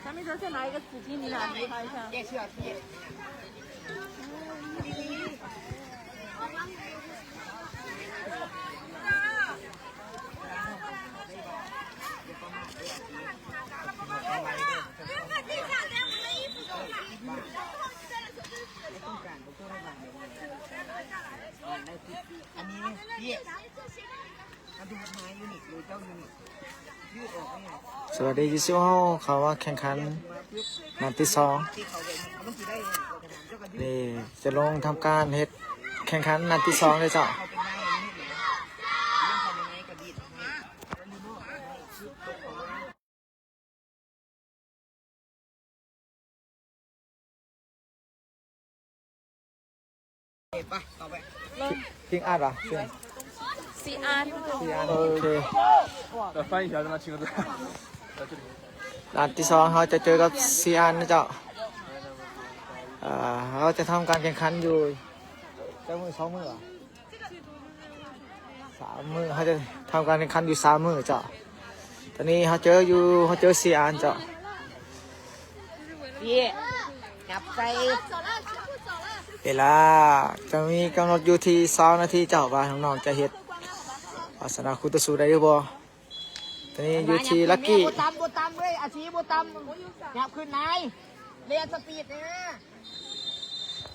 他们说是拿一个纸巾，你拿给他一下。ອັນນີ້ ສະຫວັດດີ ຢູໂຊ ເຮົາເຂົ້າມາແຂ່ງຂັນນັດທີສອງ ນີ້ຈະລົງທຳການເຮັດແຂ່ງຂັນນັດທີສອງເລີຍເຈົ້າ. ເລີ່ມ ຄິງອັດຫວາ? ຊີອັດ ຊີອັດ ໂອເຄ. ນັດທີສອງເຮົາຈະເຈີກັບຊີອັດນະເຈົ້າ. ເອີ ເຮົາຈະທຳການແຂ່ງຂັນຢູ່ຈັກມື້ ສອງມື້ຫວາ? ສາມມື້ ເຮົາຈະທຳການແຂ່ງຂັນຢູ່ສາມມື້ເຈົ້າ. ຕອນນີ້ເຮົາເຈີຢູ່ ເຮົາເຈີຊີອັດເຈົ້າ. ເວລາຈະມີກຳນົດຢູ່ທີ່ຊາວນາທີເຈົ້າ ວ່ານ້ອງໆຈະເຮັດວາສະໜາຄູ່ຕໍ່ສູ້ໄດ້ຫຼືບໍ່. ຕອນນີ້ຢູ່ທີ່ລັກກີ້ ບໍ່ຕຳ ບໍ່ຕຳເວີຍ ອາຊີ ບໍ່ຕຳ ຫຍັບຂຶ້ນນາຍ ເລນສະປີດແນ່.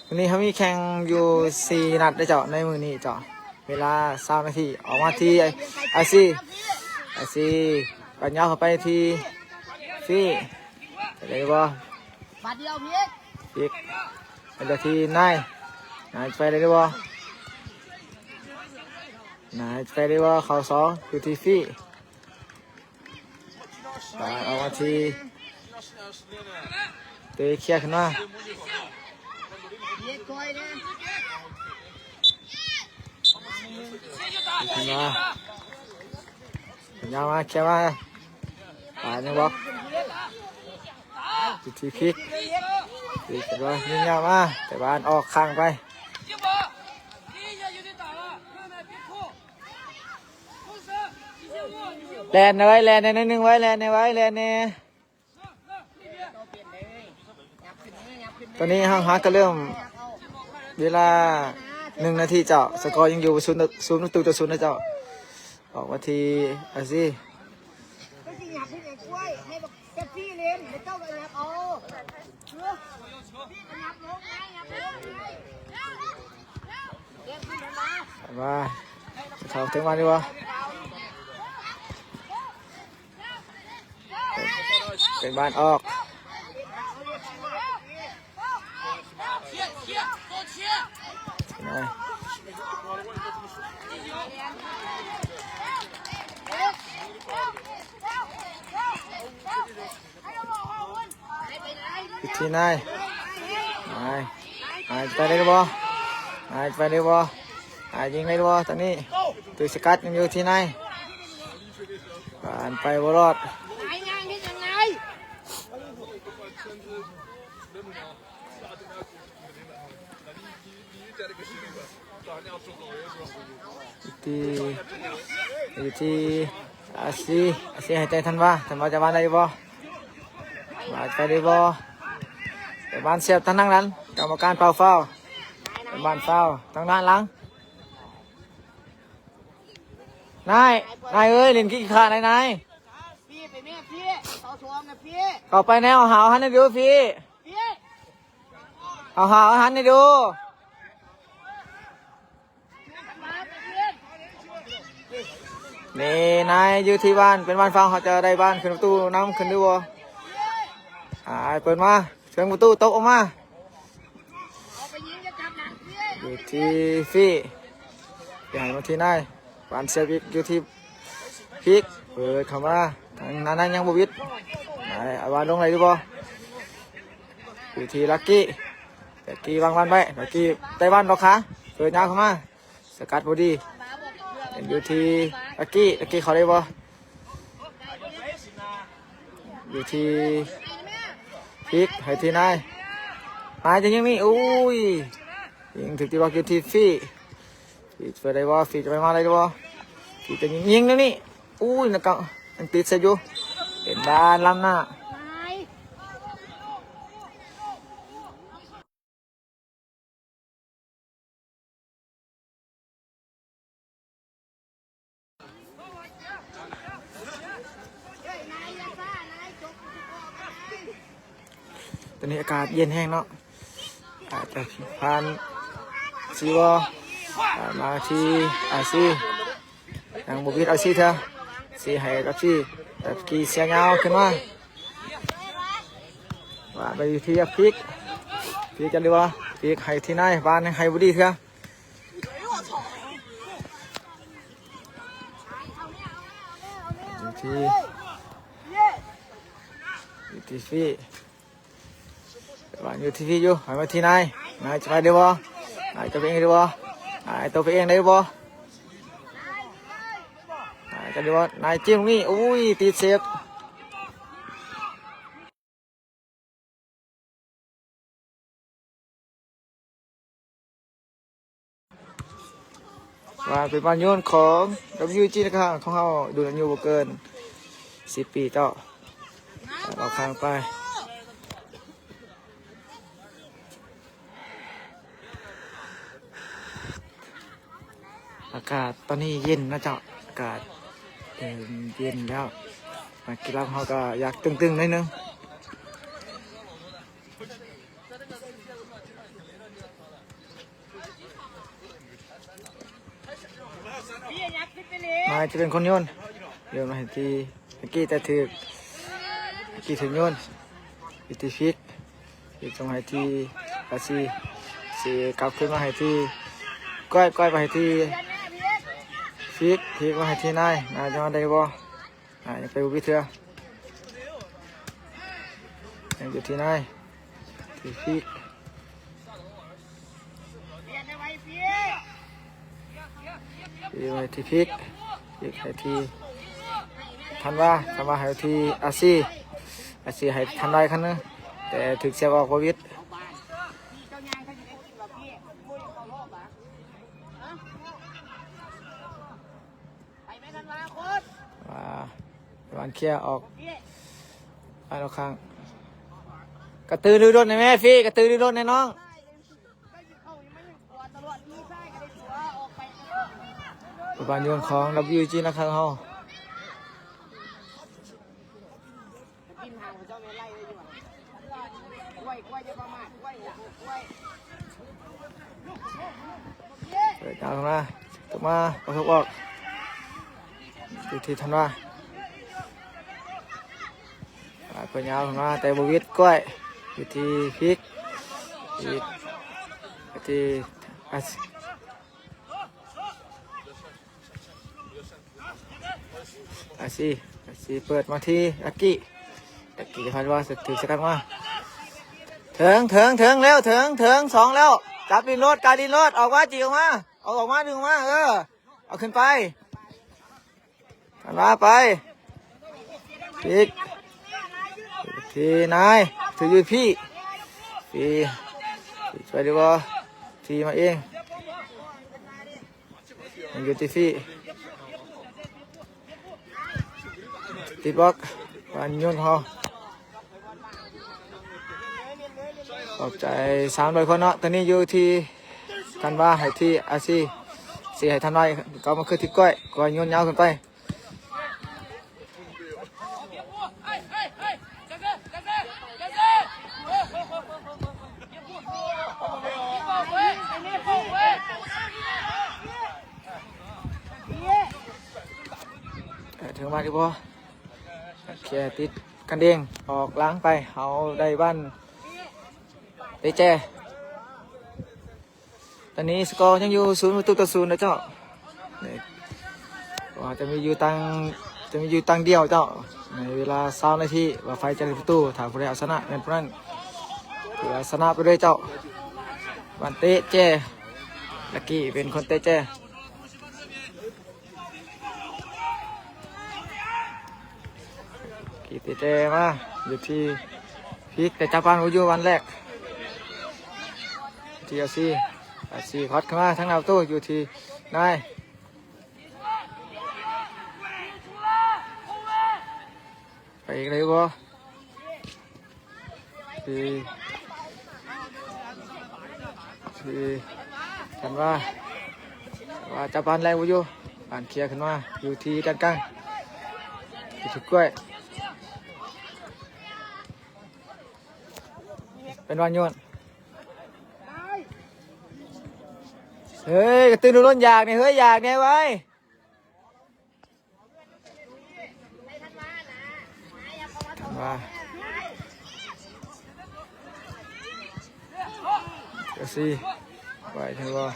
ມື້ນີ້ເຮົາມີແຂ່ງຢູ່ສີ່ນັດເດ້ເຈົ້າ ໃນມື້ນີ້ເຈົ້າ. ເວລາຊາວນາທີ ອອກມາທີ່ອາຊີ ອາຊີ ປັນຍາວເຂົ້າໄປທີ່ຟີ ໄດ້ບໍ່? ບາດດຽວ ພິກ ພິກ ໄປເລີຍທີ່ນາຍ ນາຍ ໄປໄດ້ບໍ່? ນາຍ ໄປໄດ້ບໍ່? ເຂົ້າສອງ ຢູ່ທີ່ຟີ ປາດອອກມາທີ່ ເຕະເຄຍຂຶ້ນມາ ຂຶ້ນມາ ຍາວມາ ເຄຍມາ ປາດຍັງບລັອກ ຢູ່ທີ່ພິກ ພິກ ເຫັນບໍ່? ຍິງຍາວມາ ແຕ່ວ່າອອກຂ້າງໄປ. ແລ່ນເລີຍ ແລ່ນແດ່ໜ້ອຍໜຶ່ງໄວ້ ແລ່ນແດ່ໄວ້ ແລ່ນແດ່. ຕອນນີ້ເຮົາຫາກໍເລີ່ມເວລາໜຶ່ງນາທີເຈົ້າ ສະກໍຍັງຢູ່ສູນ ສູນປະຕູຕໍ່ສູນນະເຈົ້າ. ອອກມາທີ່ອາຊີ ວ່າ ເຂົ້າເຖິງມາດີບໍ່? ເປັນບ້ານອອກ ວິທີນາຍ ນາຍ ນາຍ ໄປໄດ້ບໍ່? ນາຍ ໄປໄດ້ບໍ່? ນາຍ ຍິງໄດ້ບໍ່? ຕອນນີ້ ຕຸຍສະກັດຍັງຢູ່ທີ່ນາຍ ບານໄປບໍ່ລອດ. ທີ່ ຢູ່ທີ່ອາຊີ ອາຊີໃຫ້ໃຈທັນວາ ທັນວາຈະວາງໄດ້ຢູ່ບໍ່? ວາງໄປໄດ້ບໍ່? ໄປວາງສຽບທາງຫຼັງນັ້ນ ກຳມະການເປົ່າຟາວ ໄປວາງຟາວທາງດ້ານຫຼັງ. ນາຍ ນາຍເອີຍ ຫຼິ້ນຂີ້ຂາດນາຍ ນາຍ ເຂົ້າໄປແນວຫາວຫັ້ນນະດູພີ້. ເອົາຫາ ເອົາຫັນໃຫ້ດູ. ນີ້ນາຍຢູ່ທີ່ບ້ານ ເປັນບ້ານເຝົ້າ ເຮົາຈະໄດ້ບ້ານຂຶ້ນປະຕູນຳຂຶ້ນຫຼືບໍ່? ອ່າ ເປີດມາ ເຊິ່ງປະຕູຕົກອອກມາ ຢູ່ທີ່ຟີ້ ໃຫ້ມາທີ່ນາຍ ບານເສຍອີກ ຢູ່ທີ່ ພິກ ເປີດເຂົ້າມາ ທາງນັ້ນຍັງບໍ່ວິດ ໄດ້ ເອົາວາງລົງໄດ້ຫຼືບໍ່? ຢູ່ທີ່ລັກກີ້ ລັກກີ້ວາງບານໄວ້ ລັກກີ້ໄຕ້ບານລັອກຂາ ເປີດຍາວເຂົ້າມາ ສະກັດພໍດີ ເປັນຢູ່ທີ່ລັກກີ້ ລັກກີ້ເຂົ້າໄດ້ບໍ່? ຢູ່ທີ່ພິກ ໃຫ້ທີ່ນາຍ ນາຍຈະຍິງນີ້ ໂອ້ຍ ຍິງຖືກທີ່ບລັອກ ຢູ່ທີ່ຟີ້ ຟີ້ຊ່ວຍໄດ້ບໍ່? ຟີ້ຈະໄປມາໄດ້ບໍ່? ຟີ້ຈະຍິງ ຍິງແນວນີ້ ໂອ້ຍ ແລ້ວກໍຍັງຕິດໃສ່ຢູ່ ເປັນບານລ້ຳໜ້າ ນາຍ ອາກາດເຢັນແຮງເນາະ ອາດຈະຜ່ານຊີວໍ ອາ ມາທີ່ອາຊີ ຍັງບໍ່ວິດອາຊີເທື່ອ ຊີໃຫ້ອາຊີ ອາຊີເສຍຍາວຂຶ້ນມາ ວາງໄປທີ່ອາຟີກ ຟີກຈັດດີບໍ່ ຟີກໃຫ້ທີ່ນາຍ ວາງໃຫ້ບໍ່ດີເທື່ອ ທີ່ ທີ່ຟີ ວາງຢູ່ທີ່ຟີຢູ່ ໃຫ້ມາທີ່ນາຍ ນາຍຈະໄປໄດ້ບໍ່ ນາຍຈະໄປເອງໄດ້ບໍ່ ນາຍໂຕໄປເອງໄດ້ບໍ່ ນາຍຈະໄດ້ບໍ່ ນາຍຈິ້ມນີ້ ໂອ້ຍ ຕິດເຊບ. ວ່າເປັນບານໂຍນຂອງ WG ນະຄະ ຂອງເຮົາ ລຸ້ນອາຍຸບໍ່ເກີນສິບປີເຈົ້າ ອອກຂ້າງໄປ ອາກາດຕອນນີ້ເຢັນນະເຈົ້າ ອາກາດເລີ່ມເຢັນແລ້ວ ນັກກິລາຂອງເຮົາກໍຢາກຕຶງໆໜ້ອຍໜຶ່ງ. ນາຍຈະເປັນຄົນໂຍນ ໂຍນມາໃຫ້ທີ່ອາກີ ແຕ່ຖືກ ອາກີຖືກໂຍນ ວິທີພິກ ພິກສົ່ງໃຫ້ທີ່ອາຊີ ຊີກັບຄືນມາໃຫ້ທີ່ກ້ອຍ ກ້ອຍໄປໃຫ້ທີ່ພິກ ພິກມາໃຫ້ທີ່ນາຍ ນາຍຈະມາໄດ້ບໍ່? ອ່າ ຍັງໄປບໍ່ຜິດເທື່ອ ຍັງຢູ່ທີ່ນາຍ ທີ່ພິກ ທີ່ພິກ ພິກໃຫ້ທີ່ທັນວາ ທັນວາໃຫ້ທີ່ອາຊີ ອາຊີໃຫ້ທັນວາອີກຄັ້ງໜຶ່ງ ແຕ່ຖືກສຽບອອກບໍ່ຫວິດ. ອ່າ ລະວັງເຄຍອອກ ໄປລະຄັ້ງ ກະຕືລືດົນແດ່ແມ່ຟີ ກະຕືລືດົນແດ່ນ້ອງ ບານໂຍນຂອງ WG ນະຄັບເຮົາ. ເປີດຍາວມາ ຕົກມາ ປະທົບອອກ ຢູ່ທີ່ທັນວາ ເປີດຍາວມາ ແຕ່ບໍ່ຫວິດກ້ອຍ ຢູ່ທີ່ພິກ ອີກ ທີ່ອາຊີ ອາຊີ ອາຊີເປີດມາທີ່ອາກີ ອາກີພັດວ່າຖືກສະກັດມາ ເຖິງ ເຖິງ ເຖິງແລ້ວ ເຖິງ ເຖິງສອງແລ້ວ ຈັບດິນໂລດ ກາຍດິນໂລດ ອອກມາ ຈີກອອກມາ ເອົາອອກມາ ດຶງອອກມາ ເອີ ເອົາຂຶ້ນໄປ ທັນວາໄປ ພິກ ທີ່ນາຍ ຖືຢູ່ພີ້ ພີ ພີໄປດີບໍ່? ພີມາເອງ ມັນຢູ່ທີ່ພີ້ ຕິດບລັອກ ບານໂຍນເຮົາ ຂອບໃຈສາມຮ້ອຍຄົນເນາະ ຕອນນີ້ຢູ່ທີ່ທັນວາ ໃຫ້ທີ່ອາຊີ ຊີໃຫ້ທັນວາ ເອົາມາຄືທີ່ກ້ອຍ ກ້ອຍໂຍນຍາວຂຶ້ນໄປ ເຖິງມາດີບໍ່? ເຄຍຕິດກັນເອງ ອອກຫຼັງໄປ ເຮົາໄດ້ບານເຕະແຈ ຕອນນີ້ສະກໍຍັງຢູ່ສູນປະຕູຕໍ່ສູນເດີເຈົ້າ ນີ້ ເພາະວ່າຈະມີຢູ່ຕັ້ງ ຈະມີຢູ່ຕັ້ງດຽວເຈົ້າ ໃນເວລາຊາວນາທີ ວ່າໃຜຈະໄດ້ປະຕູ ຖ້າຜູ້ໃດເອົາຊະນະແມ່ນຜູ້ນັ້ນ ຖືວ່າຊະນະໄປເລີຍເຈົ້າ ບານເຕະແຈ ລັກກີ້ເປັນຄົນເຕະແຈ. ກີເຕະແຈມາ ຢູ່ທີ່ພິກ ແຕ່ຈັບບານບໍ່ຢູ່ ບານແລກ ທີ່ອາຊີ ອາຊີພັດເຂົ້າມາທາງໜ້າປະຕູ ຢູ່ທີ່ນາຍ ໄປອີກໄດ້ບໍ່? ທີ່ ທີ່ທັນວາ ວ່າຈັບບານແລກບໍ່ຢູ່ ບານເຄຍຂຶ້ນມາ ຢູ່ທີ່ດ້ານກາງ ທີ່ຖືກກ້ວຍ ເປັນຫວັດຍວນ. ເຮີ້ຍ ກະຕຸ້ນລຸ້ນຢາກແດ່ເຮີ້ຍ ຢາກແດ່ໄວ. ທັນວາ ເຊລຊີ ໄປທັນວາ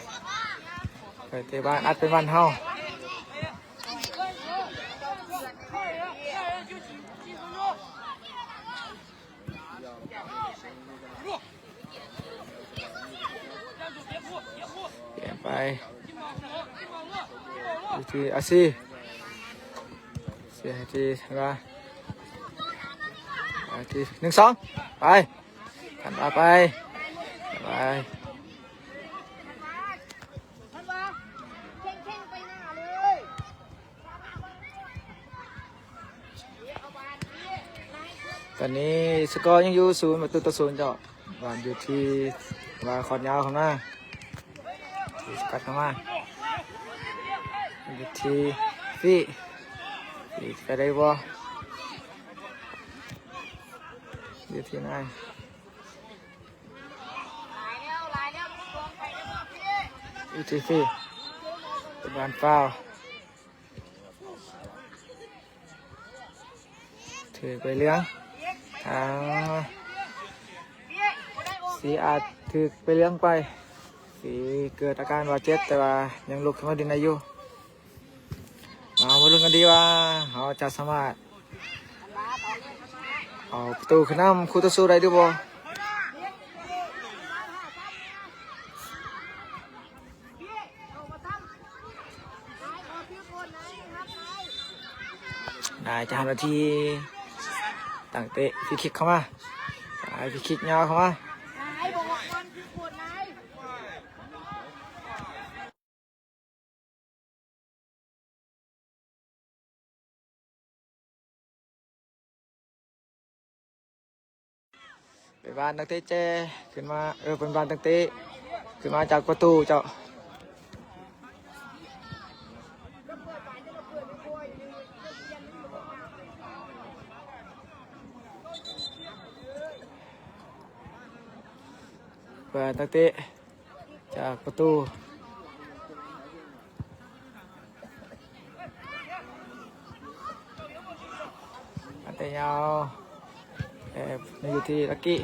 ໄປເຕະບານ ອັດເປັນບ້ານເຮົາ. ປ່ຽນໄປທີ່ອາຊີ ເສຍໃຫ້ທີ່ທັນວາ ອາຊີ ໜຶ່ງ ສອງ ໄປ ທັນວາໄປ ໄປ. ຕອນນີ້ສະກໍຍັງຢູ່ສູນປະຕູຕໍ່ສູນເຈົ້າ. ບານຢູ່ທີ່ວ່າຄອນຍາວເຂົ້າມາ ທີ່ສະກັດເຂົ້າມາ ຢູ່ທີ່ຟີ ຟີຈະໄປໄດ້ບໍ່ ຢູ່ທີ່ນາຍ ຢູ່ທີ່ຟີ ເປັນບານຟາວ. ຖືກໃບເຫຼືອງ ທາງສີອາດຖືກໃບເຫຼືອງໄປ ສີເກີດອາການບາດເຈັບ ແຕ່ວ່າຍັງລຸກຂຶ້ນມາຫຼິ້ນໄດ້ຢູ່. ເຮົາມາລຸ້ນກັນດີວ່າເຮົາຈະສາມາດເອົາປະຕູຂຶ້ນນຳຄູ່ຕໍ່ສູ້ໄດ້ຫຼືບໍ່. ນາຍຈະຫາໜ້າທີ່ຕັ້ງເຕະຟຣີຄິກເຂົ້າມາ ນາຍຟຣີຄິກຍາວເຂົ້າມາ. ເປັນບານຕັ້ງເຕະແຈຂຶ້ນມາ ເອີ ເປັນບານຕັ້ງເຕະຂຶ້ນມາຈາກປະຕູເຈົ້າ. ເປັນບານຕັ້ງເຕະ ຈາກປະຕູ ອັນເຕະຍາວ ແຕ່ຍັງຢູ່ທີ່ລັກກີ້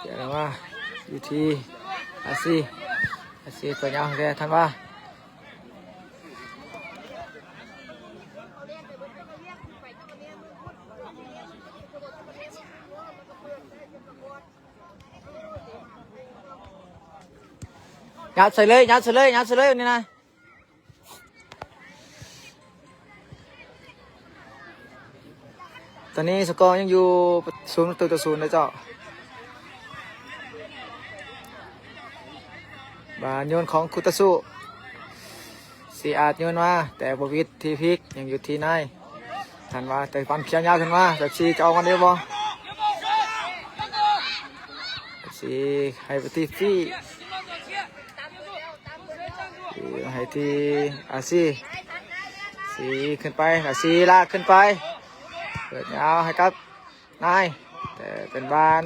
ເສຍມາຢູ່ທີ່ອາຊີ ອາຊີເປີດຍາວໃຫ້ແກ່ທັນວາ. ຍັດໃສ່ເລີຍ ຍັດໃສ່ເລີຍ ຍັດໃສ່ເລີຍນີ້ນະ. ຕອນນີ້ສະກໍຍັງຢູ່ສູນປະຕູຕໍ່ສູນເດີເຈົ້າ. ບານໂຍນຂອງຄູ່ຕໍ່ສູ້ ສີອາດໂຍນມາ ແຕ່ບໍ່ວິດທີ່ພິກ ຍັງຢູ່ທີ່ນາຍ ທັນວາ ແຕ່ປັ້ນຂຽວຍາວຂຶ້ນມາ ແບບຊີຈະອອກມາໄດ້ບໍ່ ແບບຊີໃຫ້ໄປທີ່ຟີ ໃຫ້ທີ່ອາຊີ ຊີຂຶ້ນໄປ ອາຊີລາກຂຶ້ນໄປ ເປີດຍາວໃຫ້ກັບ ນາຍ ແຕ່ເປັນບານ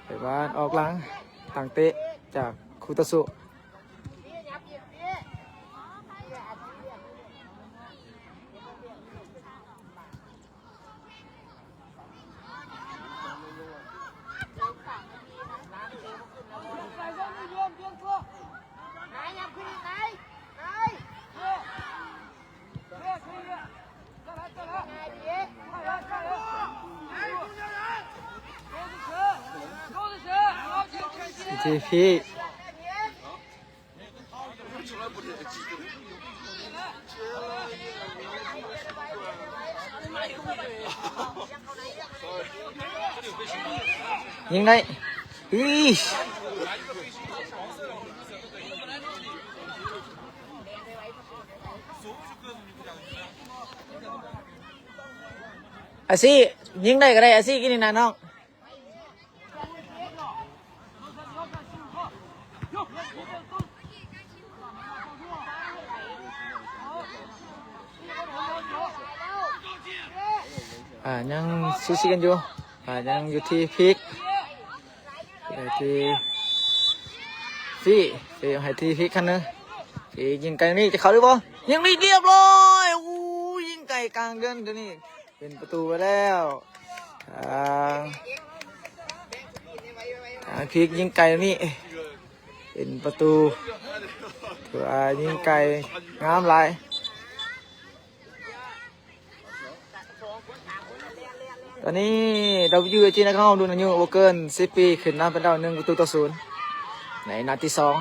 ເປັນບານອອກຫຼັງ ຕັ້ງເຕະຈາກຄູ່ຕໍ່ສູ້. ທີ່ ຍິງໄດ້ ອີ ອາຊີ ຍິງໄດ້ກໍໄດ້ ອາຊີ ກິນນີ້ນະນ້ອງ. ອ່າ ຍັງສູສີກັນຢູ່ ອ່າ ຍັງຢູ່ທີ່ພິກ ທີ່ຟີ ຟີໃຫ້ທີ່ພິກຄັ້ງໜຶ່ງ ຟີຍິງໄກນີ້ຈະເຂົ້າຫຼືບໍ່? ຍິງນີ້ ຮຽບຮ້ອຍ ໂອ້ ຍິງໄກກາງເດີນຕົວນີ້ ເປັນປະຕູໄປແລ້ວ ທາງ ທາງພິກຍິງໄກນີ້ ເປັນປະຕູ ຖືວ່າຍິງໄກງາມຫຼາຍ. ຕອນນີ້ WAG ນະຄອນຫຼວງ ລຸ້ນອາຍຸບໍ່ເກີນສິບປີ ຂຶ້ນນຳໄປແລ້ວ ໜຶ່ງປະຕູຕໍ່ສູນ ໃນນັດທີສອງ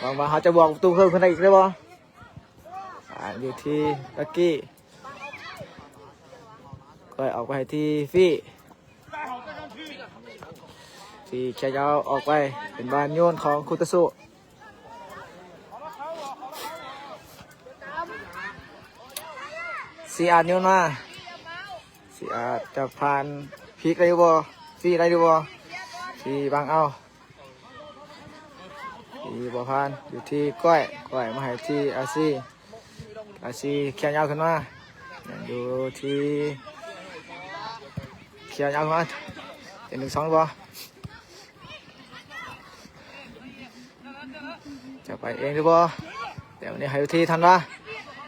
ຫວັງວ່າເຮົາຈະບວກປະຕູເພີ່ມຂຶ້ນໄດ້ອີກຫຼືບໍ່? ອ່າ ຢູ່ທີ່ລັກກີ້ ກ້ອຍອອກໄປໃຫ້ທີ່ຟີ ຟີເຄຍາວອອກໄປ ເປັນບານໂຍນຂອງຄຸຕະສຸ ຊີອາດໂຍນມາ ຊີອາດຈະຜ່ານ ພິກໄດ້ຢູ່ບໍ່? ຟີໄດ້ຢູ່ບໍ່? ຟີບັງເອົາ ຟີບໍ່ຜ່ານ ຢູ່ທີ່ກ້ອຍ ກ້ອຍມາໃຫ້ທີ່ອາຊີ ອາຊີເຄຍາວຂຶ້ນມາ ຍັງຢູ່ທີ່ ເຄຍາວຂຶ້ນມາ ເປັນໜຶ່ງສອງບໍ່? ຈະໄປເອງຫຼືບໍ່? ແຕ່ວັນນີ້ໃຫ້ຢູ່ທີ່ທັນວາ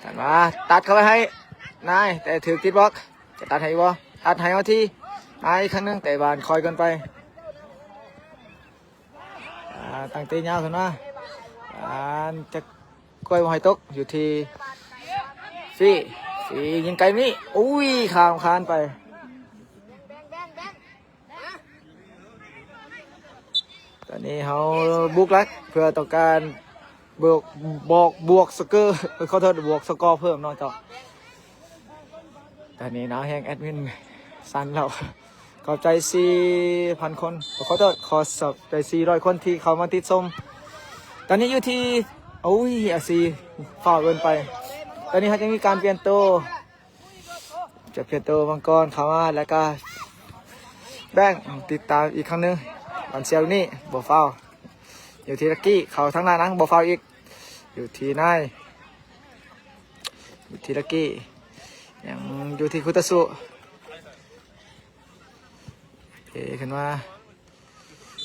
ທັນວາຕັດເຂົ້າໄປໃຫ້ນາຍ ແຕ່ຖືກຕິດບລັອກ ຈະຕັດໃຫ້ບໍ່? ຕັດໃຫ້ເອົາທີ່ນາຍອີກຄັ້ງໜຶ່ງ ແຕ່ບານຄ່ອຍເກີນໄປ ອ່າ ຕັ້ງຕີຍາວຂຶ້ນມາ ອ່າ ຈະກ້ອຍບໍ່ໃຫ້ຕົກ ຢູ່ທີ່ຟີ ຟີຍິງໄກນີ້ ໂອ້ຍ ຂ້າມຄານໄປ. ຕອນນີ້ເຮົາບຸກຫຼັກເພື່ອຕ້ອງການບວກ ບອກ ບວກສະເກີ ຂໍໂທດ ບວກສະກໍເພີ່ມເນາະເຈົ້າ. ຕອນນີ້ໜາວແຮງ ແອດມິນສັ່ນແລ້ວ. ຂອບໃຈສີ່ພັນຄົນ ຂໍໂທດ ຂໍຂອບໃຈສີ່ຮ້ອຍຄົນທີ່ເຂົ້າມາຕິດຊົມ. ຕອນນີ້ຢູ່ທີ່ ໂອ້ຍ ອາຊີ ຟ້າວເກີນໄປ. ຕອນນີ້ເຮົາຈະມີການປ່ຽນໂຕ ຈະປ່ຽນໂຕມັງກອນເຂົ້າມາ ແລ້ວກະແບງ ຕິດຕາມອີກຄັ້ງໜຶ່ງ. ບານເຊວນີ້ບໍ່ຟາວ ຢູ່ທີ່ລັກກີ້ ເຂົ້າທາງໜ້ານັງ ບໍ່ຟາວອີກ ຢູ່ທີ່ນາຍ ຢູ່ທີ່ລັກກີ້ ຍັງຢູ່ທີ່ຄຸຕະສຸ ເອ ຂຶ້ນມາ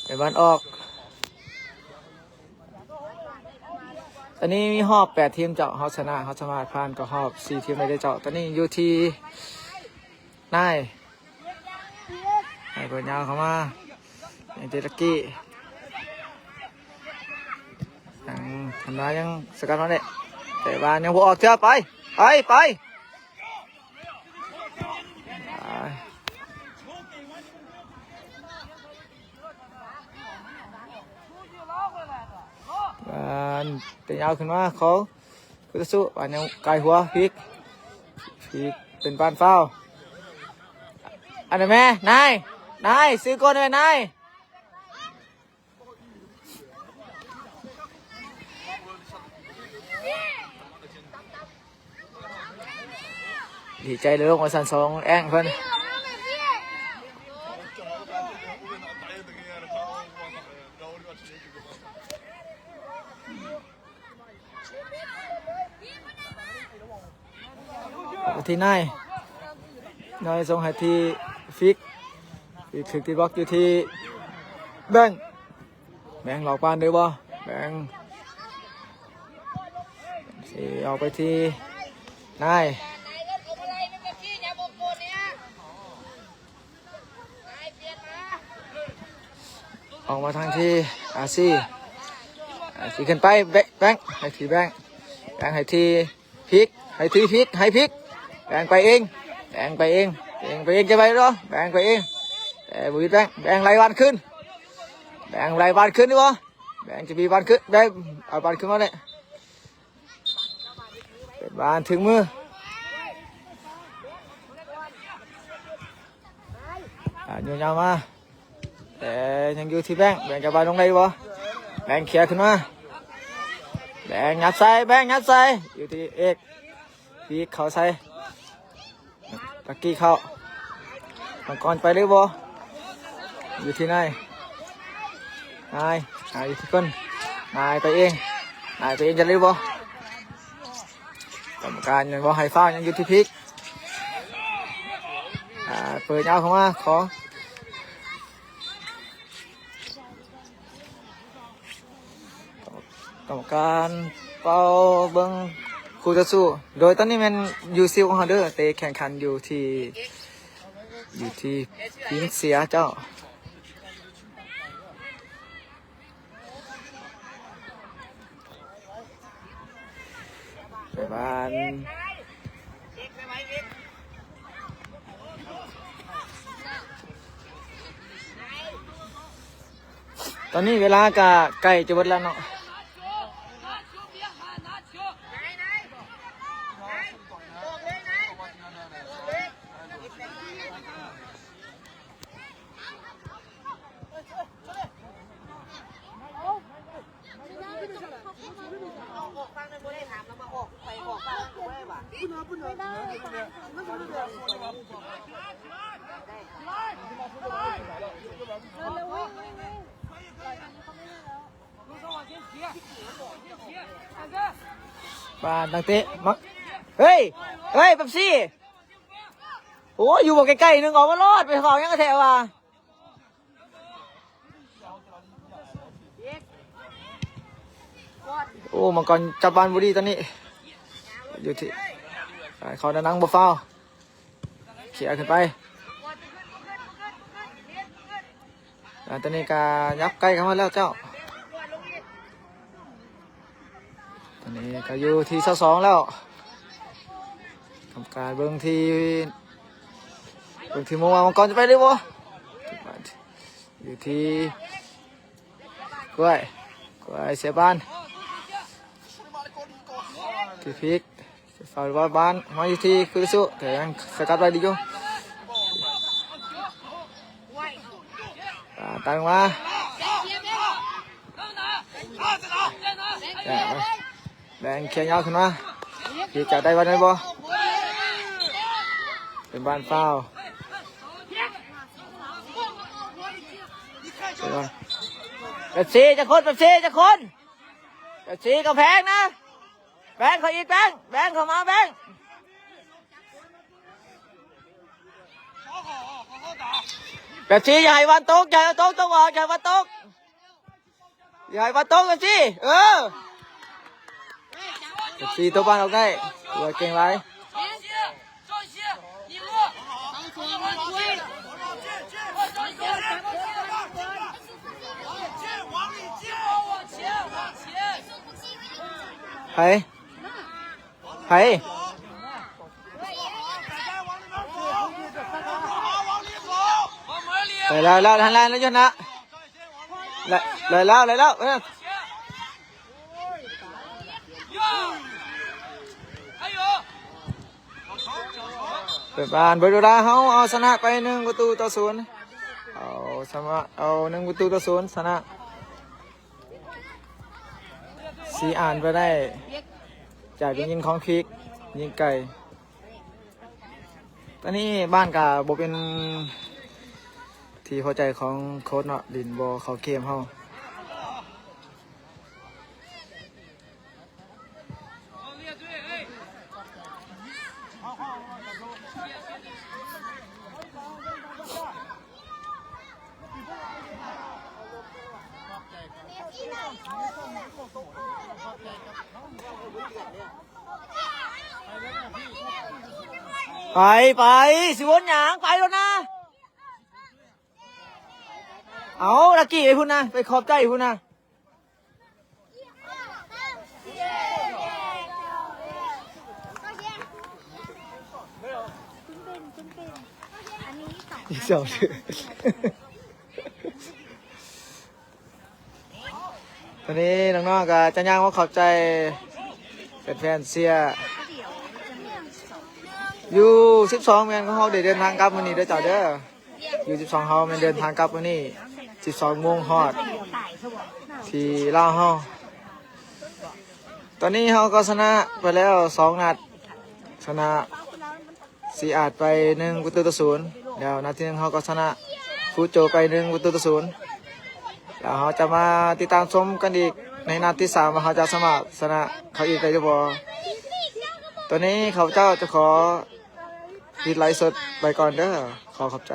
ໄປບານອອກ. ຕອນນີ້ມີຮອບແປດທີມເຈົ້າ ເຮົາຊະນະ ເຮົາສາມາດຜ່ານເຂົ້າຮອບສີ່ທີມໄດ້ເດີເຈົ້າ. ຕອນນີ້ຢູ່ທີ່ນາຍ ໃຫ້ເປີດຍາວເຂົ້າມາ ຍັງຕິດລັກກີ້ ຍັງທຳລາຍ ຍັງສະກັດມາໄດ້ ແຕ່ວ່າຍັງບໍ່ອອກເທື່ອ. ໄປ ໄປ ໄປ. ບານເຕະຍາວຂຶ້ນມາຂອງຄຸຕະສຸ ບານຍັງກາຍຫົວ ພິກ ພິກເປັນບານຟາວ. ອັນນັ້ນແມ່ ນາຍ ນາຍ ຊື້ກ້ອນແມ່ ນາຍ. ດີໃຈເລີຍ ລົງມາຊັ້ນສອງແອງເພິ່ນ. ທີ່ນາຍ ນາຍສົ່ງໃຫ້ທີ່ຟິກ ຟິກຖືກຕິດບລັອກຢູ່ທີ່ແບງ ແບງຫຼອກປານໄດ້ບໍ່? ແບງ ຊິອອກໄປທີ່ນາຍ ອອກມາທາງທີ່ອາຊີ ອາຊີຂຶ້ນໄປ ແບງ ແບງ ໃຫ້ທີ່ແບງ ແບງໃຫ້ທີ່ ພິກ ໃຫ້ທີ່ພິກ ໃຫ້ພິກ ແບງໄປເອງ ແບງໄປເອງ ແບງໄປເອງ ຈະໄປບໍ່? ແບງໄປເອງ ແຕ່ບໍ່ມີແບງ ແບງໄລ່ບານຄືນ ແບງໄລ່ບານຄືນຢູ່ບໍ່? ແບງຈະມີບານຄືນ ແບງເອົາບານຄືນມາແລ້ວ ເປັນບານເຖິງມື ອ່າ ໂຍນຍາວມາ ແຕ່ຍັງຢູ່ທີ່ແບງ ແບງຈະບານລົງໄດ້ບໍ່? ແບງເຄຍຂຶ້ນມາ ແບງຍັດໃສ່ ແບງຍັດໃສ່ ຢູ່ທີ່ເອກ ປີກເຂົ້າໃສ່ ຕະກີ້ເຂົ້າ ມັງກອນໄປຫຼືບໍ່? ຢູ່ທີ່ນາຍ ນາຍ ນາຍຢູ່ທີ່ຄົນ ອາຍໄປເອງ ອາຍໄປເອງ ຈະໄດ້ບໍ່? ກຳມະການຍັງບໍ່ໃຫ້ຟາວ ຍັງຢູ່ທີ່ພິກ. ອາ ເປີດຍາວເຂົ້າມາ ຂໍ ກຳມະການເປົ່າເບິ່ງຄູ່ຕໍ່ສູ້ ໂດຍຕອນນີ້ແມ່ນຢູ່ຊິວຂອງເຮົາເດີ ເຕະແຂ່ງຂັນຢູ່ທີ່ ຢູ່ທີ່ພິງເຊຍເຈົ້າ. ໄປບ້ານ ຕອນນີ້ເວລາກະໃກ້ຈະເບິດແລ້ວເນາະ. ປານຕັ້ງເຕະ ມາ ເຮີ້ຍ ເຮີ້ຍ ເປັບຊີ ໂອ້ຍ ຢູ່ບໍ່ໃກ້ໆ ໜຶ່ງອອກມາໂລດ ໄປເຝົ້າຫຍັງກະແທ້ວ່າ. ໂອ້ ມັງກອນຈັບບານບໍ່ດີຕອນນີ້ ຢູ່ທີ່ ເຂົ້າໜ້າໜັງບໍ່ຟາວ ເຄຍຂຶ້ນໄປ ອາ ຕອນນີ້ກະຍັບໃກ້ເຂົ້າມາແລ້ວເຈົ້າ. ຕອນນີ້ກະຢູ່ທີ່ຊາວສອງແລ້ວ ກຳມະການເບິ່ງທີ່ ເບິ່ງທີ່ມຸມວ່າມັງກອນຈະໄປຫຼືບໍ່ ຢູ່ທີ່ ກ້ວຍ ກ້ວຍເສຍບານ ທີ່ພິກ ເຝົ້າບານ ມາຢູ່ທີ່ຄຸລິສຸ ແຕ່ຍັງສະກັດໄວ້ດີຢູ່ ອາ ຕັ້ງມາ ແບງເຄຍຍາວຂຶ້ນມາ ທີ່ຈະໄດ້ບານໄດ້ບໍ່ ເປັນບານຟາວ. ເປັບຊີຈັກຄົນ ເປັບຊີຈັກຄົນ ເປັບຊີກຳແພງນະ ແບງເຂົ້າອີກ ແບງ ແບງເຂົ້າມາ ແບງ ເປັບຊີ ຢ່າໃຫ້ບານຕົກ ຢ່າໃຫ້ຕົກ ຕ້ອງອອກ ຢ່າໃຫ້ບານຕົກ ຢ່າໃຫ້ບານຕົກ ເປັບຊີ ເອີ ເປັບຊີຕົວບານອອກໄດ້ ຖືວ່າເກັ່ງຫຼາຍ. ໃຜ ໃຜ ໄດ້ແລ້ວ ໄດ້ແລ້ວ ໄດ້ແລ້ວ ໄດ້ແລ້ວ ເອີ. ເປີດບານ ເບີໂດລາ ເຮົາເອົາຊະນະໄປໜຶ່ງປະຕູຕໍ່ສູນ ເອົາຊະນະ ເອົາໜຶ່ງປະຕູຕໍ່ສູນ ຊະນະຊີອານໄປໄດ້ ຈາກໄດ້ຍິງຂອງພິກ ຍິງໄກ. ຕອນນີ້ບ້ານກະບໍ່ເປັນທີ່ພໍໃຈຂອງໂຄດເນາະ ຫຼິ້ນບໍ່ເຂົ້າເກມເຮົາ. ໄປ ໄປ ຊິວົນຫຍັງ ໄປໂລດນະ. ເອົາ ລັກກີ້ໄປພຸ້ນນະ ໄປຂອບໃຈພຸ້ນນະ. ອີກສອງ ຕອນນີ້ນ້ອງໆກະຈະຍ່າງມາຂອບໃຈແຟນໆເຊຍ ຢູສິບສອງ ແມ່ນຂອງເຮົາໄດ້ເດີນທາງກັບມື້ນີ້ເດີເຈົ້າເດີ. ຢູສິບສອງ ເຮົາແມ່ນເດີນທາງກັບມື້ນີ້ ສິບສອງໂມງຮອດທີ່ລາວເຮົາ. ຕອນນີ້ເຮົາກໍຊະນະໄປແລ້ວສອງນັດ ຊະນະຊີອາດໄປໜຶ່ງປະຕູຕໍ່ສູນ ແລ້ວນັດທີໜຶ່ງເຮົາກໍຊະນະຟູໂຈໄປໜຶ່ງປະຕູຕໍ່ສູນ ແລ້ວເຮົາຈະມາຕິດຕາມຊົມກັນອີກ ໃນນັດທີສາມວ່າເຮົາຈະສາມາດຊະນະເຂົາອີກໄດ້ຫຼືບໍ່. ຕອນນີ້ຂ້າພະເຈົ້າຈະຂໍປິດໄລຟ໌ສົດໄວ້ກ່ອນເດີ. ຂໍຂອບໃຈ.